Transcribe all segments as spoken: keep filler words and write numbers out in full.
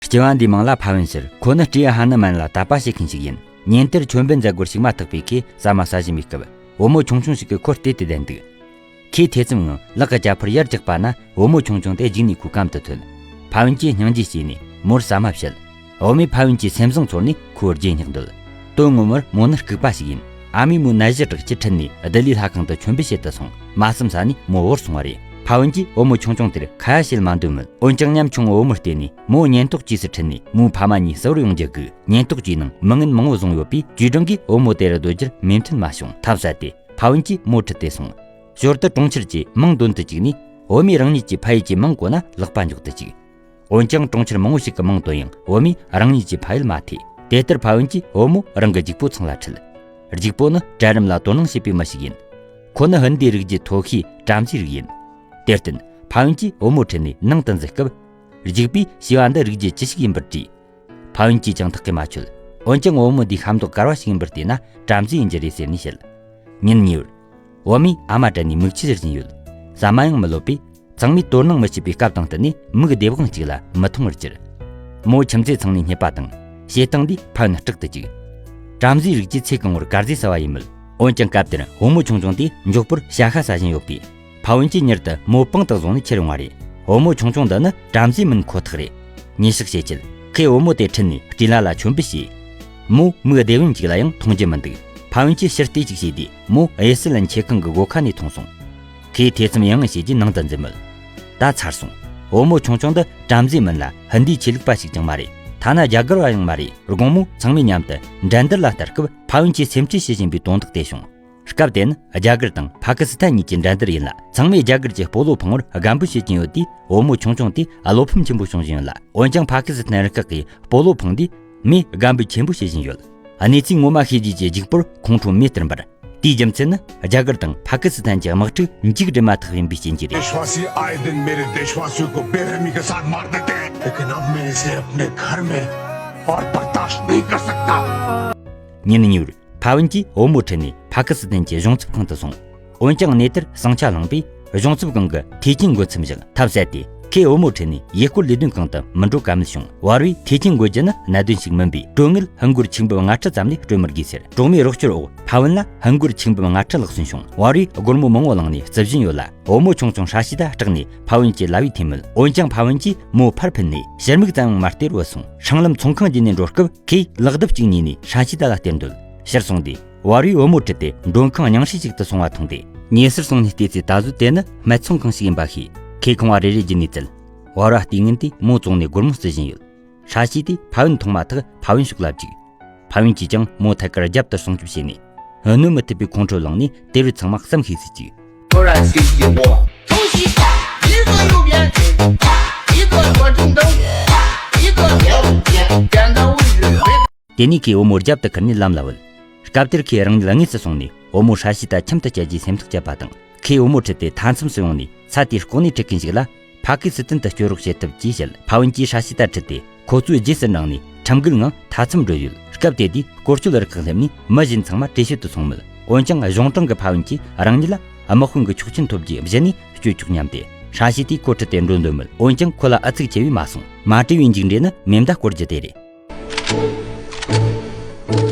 སྐྱེ་བ་འདིའི་མིང་ལ་ཕ་བུན་ཟེར། ཁོ་ནི་སྤྲེའུ་ཧ་ནུ་མན་ལ་དད་པ་བྱེད་མཁན་ཞིག་ཡིན། ཉིན་དེར་མཆོད་འབུལ་མཛད་སྒོར་ཞུགས་མ་ཐག་པའི་ཁོས་ཟ་མ་ཟ་བཞིན་པའི་སྐབས། བུ་མོ་ཆུང་ཆུང་ཞིག་གིས་ཁོར་བལྟས་ཏེ་བསྡད་འདུག་ཁོས་ཐེ་ཚོམ་ངང་ལག་གི་རྒྱ་ཕོར་ཡར་བཀྱགས་པ་ན། བུ་མོ་ཆུང་ཆུང་དེ་རྒྱུགས་ནས་ཁོའི་གམ་དུ་ཐོན། ཕ་བུན་གྱིས་སྙིང་རྗེ་སྐྱེས་ནས་མོར་ཟ་མ་བྱིན། བུ་མོས་ཕ་བུན་གྱི་སེམས་བཟང་ཚོར་ནས་ཁོའི་རྗེས་བསྙེགས་འདུག་དོན་ངོ་མར་མོ་ནི་ལྐུགས་པ་ཞིག་ཡིན། ཨ་མས་མོའི་ནད་གཞི་དྲག་ཅིང་ཁྲིད་ནས་ལྡི་ལིའི་ལྷ་ཁང་དུ་མཆོད་འབུལ་བྱེད་དུ་སོང་། མ་བསམ་ས་ནས་མོ་བོར་སོང་བ་རེད། ཕ་བུན་གྱིས་བུ་མོ་ཆུང་ཆུང་དེར་ཁ་ཡ་བྱེད་མ་འདོད་མོད། འོན་ཀྱང་ཉམ་ཆུང་བུ་མོར་བལྟས་ནས་མོ་ཉེན་རྟོག་ཅུས་སུ་ཁྲིད་ནས་མོའི་ཕ་མ་གཉིས་གསལ་བོར་ཡོང་རྒྱུ་དགོས། ཉེན་རྟོག་ཅུས་ནང་མི་ངན་མང་བོ་བཟུང་ཡོད་པས། ཅུས་ཀྲང་གིས་བུ་མོ་དེ་རུ་སྡོད་རྒྱུར་མོས་མཐུན་མ་བྱུང་། ཐབས་ཟད་དེ་ཕ་བུན་གྱིས་མོ་ཁྲིད་དེ་སོང་། ཞོར་དུ་གྲོང་ཁྱེར་གྱི་མིང་འདོན་དུ་བཅུག་ནས། བུ་མོས་རང་ཉིད་ཀྱི་ཕ་ཡུལ་གྱི་མིང་གོ་ན་ལག་པ་འཇོག་ཏུ་བཅུག་འོན་ཀྱང་གྲོང་ཁྱེར་མང་བོ་ཞིག་གི་མིང་བཏོན་ཡང་། བུ་མོས་རང་ཉིད་ཀྱི་ཕ་ཡུལ་མ་ཐོས། དེ་ལྟར་ཕ་བུན་གྱིས་བུ་མོ་རང་གི་ལྗིད་པོ་ཚང་ལ་ཁྲིད། ལྗིད་པོ་ནི་གྲལ་རིམ་ལ་དོ་སྣང་བྱེད་པའི་མི་ཞིག་ཡིན། ཁོ་ནི་ཧིན་དིའི་རིགས་རྒྱུད་མཐོ་ཤོས་བྲམ་ཟེའི་རིགས་ཡིན། དེར་བརྟེན་ཕ་བུན་གྱིས་བུ་མོ་ཁྲིད་ནས་ནང་དུ་འཛུལ་སྐབས། ལྗིད་པོས་བྱིས་པ་འདི་རིགས་རྒྱུད་ཅི་ཞིག་ཡིན་པར་དྲིས། ཕ་བུན་གྱིས་ཀྱང་ཐག་གིས་མ་ཆོད། འོན་ཀྱང་བུ་མོ་འདིའི་ཤ་མདོག་དཀར་བ་ཞིག་ཡིན་པར་བལྟས་ན་བྲམ་ཟེ་ཡིན་རྒྱུ་རེད་ཟེར་ནས་བཤད། ཉིན་གཉིས་པར། བུ་མོས་ཨ་མ་དྲན་ནས་མིག་ཆུ་ཟེར་བཞིན་ཡོད། ཟ་མ་ཡང་མི་ལོབས་པས། ཚང་མས་དོ་སྣང་མི་བྱེད་པའི་སྐབས་དང་བསྟུན་ནས་མིག་བདེ་བག་གཅིག་ལ་མི་མཐོང་བར་གྱུར། མོ་ཁྱིམ་མཚེས་ཚང་ནས་རྙེད་པ་དང་། བྱེད་སྟངས་འདིས་ཕ་བུན་སྐྲག་ཏུ་བཅུག་བྲམ་ཟེའི་རིགས་ཀྱིས་ཚེ་གང་བོར་དཀར་ཟས་ཟ་བ་ཡིན་མོད། འོན་ཀྱང་སྐབས་དེར་བུ་མོ་ཆུང་ཆུང་དེས་མགྱོགས་པོར་ཞ་ཤ་ཟ་བཞིན་ཡོད་པས། ཕ་བུན་གྱིས་མྱུར་དུ་མོ་པང་དུ་བཟུང་ནས་ཁྱེར་ཡོང་བ་རེད། བུ་མོ་ཆུང་ཆུང་འདི་ནི་བྲམ་ཟེ་མིན་ཁོ་ཐག་རེད། ཉེས་ཤག་བྱེད་ཆེད་ཁོས་བུ་མོ་དེ་ཁྲིད་ནས་སྤྲིན་ལ་ལ་མཆོད་འབུལ་བྱས། མོ་མིག་བདེ་བོ་ཅིག་ལ་ཡང་མཐོང་རྒྱུ་མི་འདུག་ཕ་བུན་གྱིས་ཕྱིར་བལྟས་ཅིག་བྱས་དུས། མོ་དབྱི་སི་ལན་ཆེ་ཁང་གི་སྒོ་ཁ་ནས་མཐོང་སོང་། ཁོས་ཐེ་ཚོམ་ཡང་ཡང་བྱས་རྗེས་ནང་དུ་འཛུལ་མོད། ད་ཚར་སོང་། བུ་མོ་ཆུང་ཆུང་འདི་བྲམ་ཟེ་མིན་ལ་ཧིན་དིའི་ཆོས་ལུགས་པ་ཞིག་ཀྱང་མ་རེད། ཐ་ན་རྒྱ་གར་བ་ཡང་མ་རེད། དགོང་མོ་ཚང་མས་མཉམ་དུ་འགྲན་བསྡུར་ལ་ལྟ་སྐབས་ཕ་བུན་གྱིས་སེམས་ཁྲལ་བྱེད་བཞིན་པའི་དོན་དག་དེ་བྱུང་། སྐབས་དེ་ནི་རྒྱ་གར་དང་ཕ་ཀི་སི་ཐན་གཉིས་ཀྱི་འགྲན་བསྡུར་ཡིན་ལ། ཚང་མས་རྒྱ་གར་གྱི་སྤོ་ལོ་འཕང་བར་དགའ་འབོད་བྱེད་ཀྱིན་ཡོད་དུས། བུ་མོ་ཆུང་ཆུང་དེ་བློ་ཕམ་ཆེན་པོ་བྱུང་བཞིན་ཡོད་ལ། འོན་ཀྱང་ཕ་ཀི་སི་ཐན་རུ་ཁག་གིས་སྤོ་ལོ་འཕངས་དུས། མོས་དགའ་འབོད་ཆེན་པོ་བྱེད་བཞིན་ཡོད། གནས་ཚུལ་ངོ་མ་ཤེས་རྗེས་ཀྱི་ལྗིད་པོར་ཁོང་ཁྲོ་མེ་ལྟར་འབར། དེའི་རྒྱུ་མཚན་ནི་རྒྱ་གར་དང་ཕ་ཀི་སི་ཐན་གྱི་དམག་འཁྲུག་མཇུག་སྒྲིལ་མ་ཐག་ཡིན་པའི་རྐྱེན་གྱིས་རེད། देशवासी आए दिन मेरे देशवासियों को बेरहमी के साथ मार देते हैं, लेकिन अब मैं इसे अपने घर में और बर्दाश्त नहीं कर सकता। ཉིན་གཉིས་པར་ཕ་བུན་གྱིས་བུ་མོ་ཁྲིད་ནས་ཕ་ཀི་སི་ཐན་གྱི་གཞུང་ཚབ་ཁང་དུ་སོང་། འོན་ཀྱང་གནས་དེར་ཟིང་ཆ་སློང་པས། གཞུང་ཚབ་ཁང་གི་ཐེ་ཆིན་འགོ་མཚམས་བཞག་ཐབས་ཟད་དེ་ཁོས་བུ་མོ་ཁྲིད་ནས་ཡུལ་སྐོར་ལས་དོན་ཁང་དུ་མི་འགྲོ་ཀ་མེད་བྱུང་། བར་བས་ཐེ་ཆིན་འགོད་རྒྱུ་ནི་གནད་དོན་ཞིག་མིན་པས། གྲོན་དངུལ་ཧིན་སྒོར་ཆིག་འབུམ་ལྔ་ཁྲི་ཙམ་ལས་སྤྲོད་མི་དགོས་ཟེར། གྲོགས་མོའི་རོགས་སྐྱོར་འོག་ཕ་བུན་ལ་ཧིན་སྒོར་ཆིག་འབུམ་ལྔ་ཁྲི་ལྷག་སོན་བྱུང་། བར་བས་སྒོར་མོ་མང་བོ་བླངས་ནས་རྩིས་ཞིབ་ཡོད་ལ། བུ་མོ་ཆུང་ཆུང་ཧྲ་ཤི་ཏ་སྐྲག་ནས་ཕ་བུན་གྱི་ལྭ་བས་འཐེན་མོད། འོན་ཀྱང་ཕ་བུན་གྱིས་མོ་ཕར་འཕུལ་ནས་ཕྱིར་མིག་ཙམ་ཡང་མ་སྟེར་བུད་སོང་། སྲང་ལམ་ཚོང་ཁང་བརྒྱུད་ནས་འགྲོ་སྐབས་ཁོས་ལག་གདུབ་ཅིག་ཉོས་ནས་ཧྲ་ཤི་ཏ་ལ་སྟེར་འདོད། ཕྱིར་སོང་དུས། བར་བས་བུ་མོ་ཁྲིད་དེ་མགྲོན་ཁང་རྙིང་ཧྲིལ་ཞིག་ཏུ་སོང་བ་མཐོང་སྟེ། ཉེ་སར་སོང་ནས་བལྟས་ཚེ། ད་གཟོད་དེ་ནི་སྨད་ཚོང་ཁང་ཞིག་ཡིན་པ་ཤེས། ཁོས་ཁང་བ་རེ་རེ་བརྒྱུད་ནས་བཙལ། བར་བ་ལྟས་ངན་དེས་མོ་བཙོང་ནས་སྒོར་མོ་བརྩི་བཞིན་ཡོད། ཧྲ་ཤི་ཏས་ཕ་བུན་མཐོང་མ་ཐག་ཕ་བུན་ཕྱོགས་ལ་བཅུག་ཕ་བུན་གྱིས་ཀྱང་མོ་ཐད་ཀར་རྒྱབ་ཏུ་སྲུང་སྐྱོབ་བྱས་ནས། གནོན་མི་ཐུབ་པའི་ཁོང་ཁྲོ་ལངས་ནས་དེ་རུ་ཚང་མ་བསམ་ཤེས་སུ་བཅུག་དེ་ནས་ཁོས་བུ་མོ་རྒྱབ་ཏུ་ཁུར་ནས་ལམ་ལ་བུད། སྐབས་དེར་ཁོས་རང་ཉིད་དངོས་སུ་སོང་ནས་བུ་མོ་ཧྲ་ཤི་ཏ་ཁྱིམ་དུ་བསྐྱལ་རྒྱུའི་སེམས་ཐག་བཅད་པ་དང་། ཁོས་བུ་མོ་ཁྲིད་དེ་མཐའ་མཚམས་སུ་ཡོང་ནས་ས་དེའི་ལྐོག་ནས་ཁྲིད་མཁན་ཞིག་ལ། ཕ་ཀི་སི་ཐན་དུ་སྐྱོད་རོགས་བྱེད་ཐུབ་ཅེས་བཤད། ཕ་བུན་གྱིས་ཧྲ་ཤི་ཏ་ཁྲིད་དེ་ཁོ་ཚོའི་རྗེས་སུ་འབྲངས་ནས་ཁྲིམས་འགལ་ངང་མཐའ་མཚམས་བརྒལ་ཡོད། སྐབས་དེ་དུས་སྐོར་སྐྱོད་རུ་ཁག་སླེབས་ནས་མི་གཞན་ཚང་མ་བྲོས་བྱོལ་དུ་སོང་མོད། འོན་ཀྱང་གཞུང་དྲང་གི་ཕ་བུན་གྱིས་རང་ཉིད་ལ་དམག་དཔོན་གྱི་ཆོག་མཆན་ཐོབ་རྒྱུའི་གཞི་ནས་སྐྱོད་ཆོག་སྙམ་སྟེ། ཧྲ་ཤི་ཏས་ཁོ་ཁྲིད་དེ་འགྲོ་འདོད་མོད། འོན་ཀྱང་ཁོ་ལ་ཨུ་ཚུགས་ཆེ་བས་མ་སོང་། མ་བྲོས་པའི་མཇུག་འབྲས་ནི་མེ་མདའ་བསྐོར་རྒྱུ་དེ་རེད།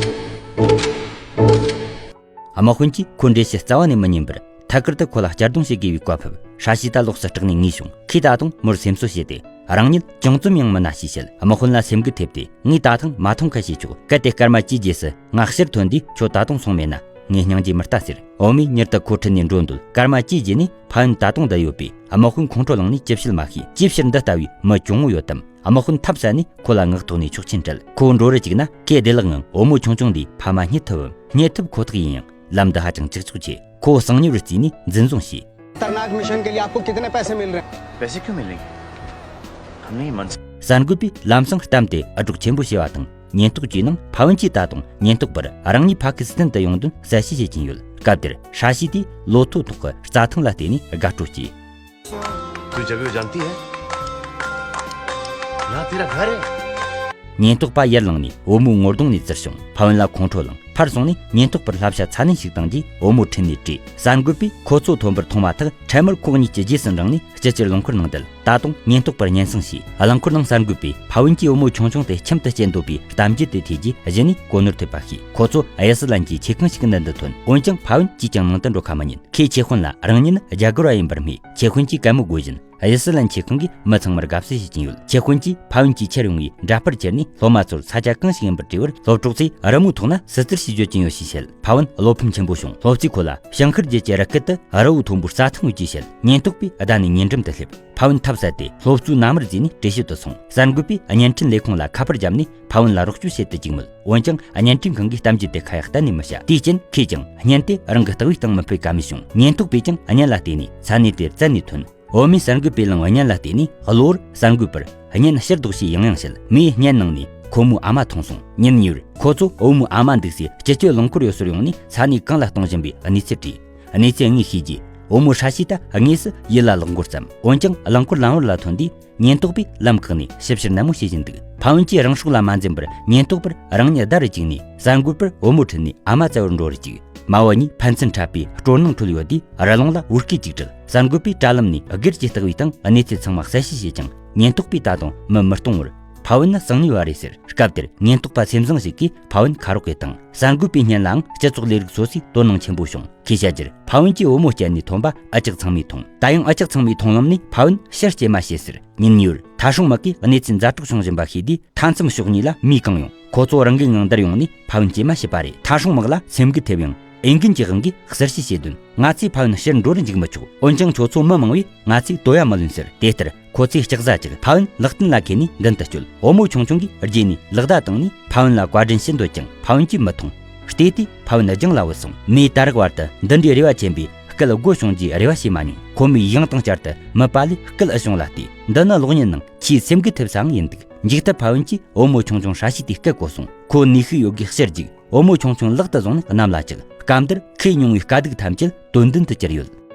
དམག་དཔོན་གྱིས་ཁོ་འགྲེལ་བཤད་རྩ་བ་ནས་མི་ཉན་པར། ཐད་ཀར་དུ་ཁོ་ལ་གཅར་རྡུང་བྱེད་དགོས་པའི་བཀའ་ཕབ། ཧྲ་ཤི་ཏ་ལོགས་སུ་སྐྲག་ནས་ངུས་བྱུང་། ཁོས་ད་དུང་མོར་སེམས་གསོ་བྱས་ཏེ། རང་ཉིད་ཅུང་ཙམ་ཡང་མི་ན་ཞེས་བཤད། དམག་དཔོན་ལ་སེམས་འགུལ་ཐེབས་ཏེ། ངས་ད་ཐེངས་མ་མཐོང་ཁ་ཤས་ཆོག་གལ་ཏེ་སྐར་མ་བཅུའི་རྗེས་སུ་ང་ཕྱིར་ཐོན་དུས་ཁྱོད་ད་དུང་སོང་མེད་ན། ངས་སྙིང་རྗེ་མི་ལྟ་ཟེར། བུ་མོས་མྱུར་དུ་ཁོ་ཁྲིད་ནས་འགྲོ་འདོད། སྐར་མ་བཅུའི་རྗེས་ནས་ཕ་བུན་ད་དུང་བསྡད་ཡོད་པས། དམག་དཔོན་ཁོང་ཁྲོ་ལངས་ནས་ཅི་བྱེད་མ་ཤེས། ཅིའི་ཕྱིར་འདི་ལྟ་བུའི་མི་གྱོང་བོ་ཡོད་དམ། དམག་དཔོན་ཐབས་ཟད་ནས་ཁོ་ལ་ངག་ཐོག་ནས་ཆོག་མཆན་སྤྲད། ཁོ་བོ་འགྲོ་རུ་བཅུག་ན། ཁོས་བདེ་བླག་ངང་བུ་མོ་ཆུང་ཆུང་འདིའི་ཕ་མ་རྙེད་ཐུབ་བམ། རྙེད་ཐུབ་ཁོ་ཐག་ཡིན་ཡང་། ལམ་འདི་ཧ་ཅང་ཀྱག་ཀྱོག་ཆེ། ཁོ་བོ་གསང་ཉུལ་བར་བརྩིས་ནས་འཛིན་བཟུང་བྱས། खतरनाक मिशन के लिए आपको कितने पैसे मिल रहे हैं? पैसे क्यों मिलेंगे? हमने ये मंच གསར་འགོད་པས་ལམ་སང་གཏམ་དེ་ཨུ་སྒྲོག་ཆེན་པོ་བྱས་པ་དང་། ཉེན་རྟོག་ཅུས་ནང་ཕ་བུན་གྱིས་ད་དུང་ཉེན་རྟོག་པར་རང་ཉིད་ཕ་ཀི་སི་ཐན་དུ་ཡོང་དོན་གསལ་བཤད་བྱེད་ཀྱིན་ཡོད། སྐབས་དེར་ཧྲ་ཤི་ཏས་ལོ་ཐོ་ཐོག་གི་རྩྭ་ཐང་ལ་བལྟས་ནས་དགའ་སྤྲོ་སྐྱེས། तू जब वो जानती है? यहाँ तेरा घर है। ཉེན་རྟོག་པ་ཡར་ལངས་ནས་བུ་མོའི་ངོ་གདོང་ནས་བཙིར་བྱུང་། ཕ་བུན་ལ་ཁོང་ཁྲོ་ལངས། ཕར་སོང་ནས་ཉེན་རྟོག་པར་བསླབ་བྱ་ཚ་ནན་ཞིག་བཏང་རྗེས་བུ་མོ་ཁྲིད་ནས་བྲོས། གསར་འགོད་པས་ཁོ་ཚོ་ཐོན་པར་མཐོང་བ་ཐག་འཕྲལ་མར་ཁོག་གཉིས་ཀྱི་རྗེས་སུ་འབྲངས་ནས་སྤྱི་ཆར་རླངས་འཁོར་ནང་བསྡད། ད་དུང་ཉེན་རྟོག་པར་སྙན་སེང་ཞུས། རླངས་འཁོར་ནང་གསར་འགོད་པས་ཕ་བུན་གྱིས་བུ་མོ་ཆུང་ཆུང་དེ་ཁྱིམ་དུ་སྐྱེལ་འདོད་པའི་གཏམ་རྒྱུད་དེ་ཐོས་རྗེས་གཞི་ནས་གོ་ནོར་ཐེབས་པ་ཤེས། ཁོ་ཚོ་ཨི་སི་ལན་གྱི་ཆེ་ཁང་ཞིག་གི་མདུན་དུ་ཐོན། འོན་ཀྱང་ཕ་བུན་ཅིས་ཀྱང་ནང་དུ་འགྲོ་ཁ་མི་ཉན། ཁོས་ཆེ་དཔོན་ལ་རང་ཉིད་ནི་རྒྱ་གར་བ་ཡིན་པར་སྨྲས། ཆེ་དཔོན་གྱིས་གད་མོ་དགོད་བཞིན་ཨི་སི་ལན་ཆེ་ཁང་གི་མི་ཚང་མར་དགའ་བསུ་བྱེད་ཀྱིན་ཡོད། ཆེ་དཔོན་གྱིས་ཕ་བུན་གྱིས་ཁྱེར་ཡོང་བའི་འདྲ་པར་ཁྱེར་ནས་སློབ་མ་ཚོར་ས་ཆ་གང་ཞིག་ཡིན་པར་དྲིས་པར། སློབ་གྲོགས་ཚོས་རི་མོའི་ཐོག་ན་སྲིད་རྩེར་ཞེས་བརྗོད་ཀྱིན་ཡོད་ཅེས་བཤད། ཕ་བུན་བློ་ཕམ་ཆེན་པོ་བྱུང་། སློབ་གཙོས་ཁོ་ལ་བྱང་ཤར་རྒྱུད་ཀྱི་རི་སྐེད་དུ་རི་བོ་མཐོན་པོའི་རྩྭ་ཐང་ཡོད་ཅེས་བཤད། ཉེན་རྟོག་པས་བདའ་ནས་ཉེ་འགྲམ་དུ་སླེབས། ཕ་བུན་ཐབས་ཟད་དེ་སློབ་གཙོའི་མནའ་མར་འཛུལ་ནས་བྲོས་བྱོལ་དུ་སོང་། གསར་འགོད་པས་བརྙན་འཕྲིན་ལས་ཁུངས་ལ་ཁ་པར་བརྒྱབ་ནས་ཕ་བུན་ལ་རོགས་སྐྱོར་བྱེད་དུ་བཅུག་མོད། འོན་ཀྱང་བརྙན་འཕྲིན་ཁང་གིས་གཏམ་རྒྱུད་དེ་ཁ་ཡག་གཏན་ནས་མི་བྱ། དེའི་རྐྱེན་ཁོས་ཀྱང་བརྙན་དེ་རང་གི་ལྟ་བའི་སྟེང་མི་ཕུད་ཀ་མེད་བྱུང་། ཉེན་རྟོག་པས་ཀྱང་བརྙན་ལ་བལྟས་ནས་ས་གནས་དེར་བཙལ་ནས་ཐོན། བུད་མེད་གསར་འགོད་པས་བླངས་བརྙན་ལ་བལྟས་ནས་གློ་བུར་གསར་འགོད་པར་བརྙན་ཕྱིར་ལྡོག་བྱས་ཡང་ཡང་བཤད། མིའི་བརྙན་ནང་ནས་ཁོ་མོའི་ཨ་མ་མཐོང་སོང་། ཉིན་གཉིས་པར་ཁོ་ཚོ་བུ་མོའི་ཨ་མ་འདུག་སའི་སྤྱི་སྤྱོད་རླངས་འཁོར་ཡོད་སར་ཡོང་ནས་ས་གནས་གང་ལ་གཏོང་བཞིན་པའི་གནས་ཚུལ་དྲིས། གནས་ཚུལ་དངོས་ཤེས་རྗེས་བུ་མོ་ཧྲ་ཤི་ཏ་དངོས་སུ་ཡུལ་ལ་ལོག་འགོ་བརྩམས། འོན་ཀྱང་རླངས་འཁོར་ལམ་བར་ལ་ཐོན་དུས་ཉེན་རྟོག་པས་ལམ་བཀག་ནས་ཞིབ་བཤེར་ནན་མོ་བྱེད་བཞིན་འདུག་ཕ་བུན་གྱིས་རང་སྲོག་ལ་མ་འཛེམས་པར་ཉེན་རྟོག་པར་རང་ཉིད་བརྡ་རུ་བཅུག་ནས་གསར་འགོད་པར་བུ་མོ་ཁྲིད་ནས་ཨ་མ་བཙལ་བར་འགྲོ་རུ་བཅུག་མ་བུ་གཉིས་ཕན་ཚུན་འཕྲད་པའི་སྤྲོ་སྣང་འཕྲོད་ཡོད་དུས་རི་ལུང་ལ་བོད་སྐད་ཅིག་བྲིས། གསར་འགོད་པས་དྲ་ལམ་ནས་སྒེར་གྱི་ལྟ་བའི་སྟེང་གནས་ཚུལ་ཚང་མ་གསལ་བཤད་བྱས་ཀྱང་ཉེན་རྟོག་པས་ད་དུང་མི་མི་གཏོང་བར། ཕ་བུན་ནི་གསང་ཉུལ་བ་རེད་ཟེར། སྐབས་དེར་ཉེན་རྟོག་པ་སེམས་བཟང་ཞིག་གིས་ཕ་བུན་ཁ་རོག་གེ་བཏང་། གསར་འགོད་པའི་བརྙན་ལའང་སྤྱི་ཚོགས་ལས་རིགས་སོ་སོས་དོ་སྣང་ཆེན་པོ་བྱུང་། ཁོས་བཤད་རྒྱུར་ཕ་བུན་གྱིས་བུ་མོ་བསྐྱལ་ནས་ཐོན་པ་ཨུ་ཅག་ཚང་མས་མཐོང་། ད་ཡང་ཨུ་ཅག་ཚང་མའི་མཐོང་ལམ་ནས་ཕ་བུན་ཕྱིར་སྐྱེལ་མ་བྱེད་ཟེར། ཉིན་གཉིས་པར་ཐ་སྲུང་དམག་གིས་གནས་ཚུལ་ཛ་དྲག་བྱུང་བཞིན་པ་ཤེས་དུས་མཐའ་མཚམས་ཕྱོགས་གཉིས་ལ་མིའི་གང་ཡོང་། ཁོ་ཚོ་རང་གི་ངང་འདར་ཡོང་ནས་ཕ་བུན་སྐྱེལ་མ་བྱེད་པ་རེད། ཐ་སྲུང་དམག་ལ་སེམས་འགུལ་ཐེབས་ཡང་འོས་འགན་གྱི་དབང་གིས་གསལ་བཤད་བྱེད་དོན། ང་ཚོས་ཕ་བུན་ཕྱིར་འགྲོ་རུ་འཇུག་མི་ཆོག་འོན་ཀྱང་ཁྱོད་ཚོ་མི་མང་བས་ང་ཚོས་དོ་ཡ་མི་ལོན་ཟེར། དེ་ལྟར་ཁོ་ཚོས་ལྕགས་ཟ་བཅུག་ཕ་བུན་ལག་རྟེན་ལ་འཁེལ་ནས་མདུན་དུ་བསྐྱོད། བུ་མོ་ཆུང་ཆུང་གིས་རྗེས་ནས་ལག་བརྡ་བཏང་ནས་ཕ་བུན་ལ་བཀའ་དྲིན་ཞུ་འདོད་ཀྱང་ཕ་བུན་གྱིས་མི་མཐོང་། བལྟས་དུས་ཕ་བུན་རྒྱང་ལ་བུད་སོང་། མོས་ད་རག་བར་དུ་འདི་འདྲའི་རེ་བ་ཆེན་པོས་སྐད་སྒོ་བྱུང་རྒྱུའི་རེ་བ་བྱས་མ་མྱོང་། ཁོ་མོས་ཡང་དང་བསྐྱར་དུ་མིད་པ་ལས་སྐད་ཨེ་བྱུང་ལ་བལྟས། འདི་ནི་གློག་བརྙན་ནང་ཆེས་སེམས་འགུལ་ཐེབས་སའང་ཡིན་འདུག་མཇུག་མཐར་ཕ་བུན་གྱིས་བུ་མོ་ཆུང་ཆུང་ཧྲ་ཤི་ཏའི་སྐད་གོ་སོང་། ཁོ་ནུས་ཤུགས་ཡོད་དགུས་ཕྱིར་རྒྱུག་བུ་མོ་ཆུང་ཆུང་ལག་ཏུ་བཟུང་ནས་གནམ་ལ་བཅག་སྐབས་འདིར་ཁོས་མྱོང་བའི་དཀའ་སྡུག་ཐམས་ཅད་དོན་ལྡན་དུ་གྱུར་ཡོད།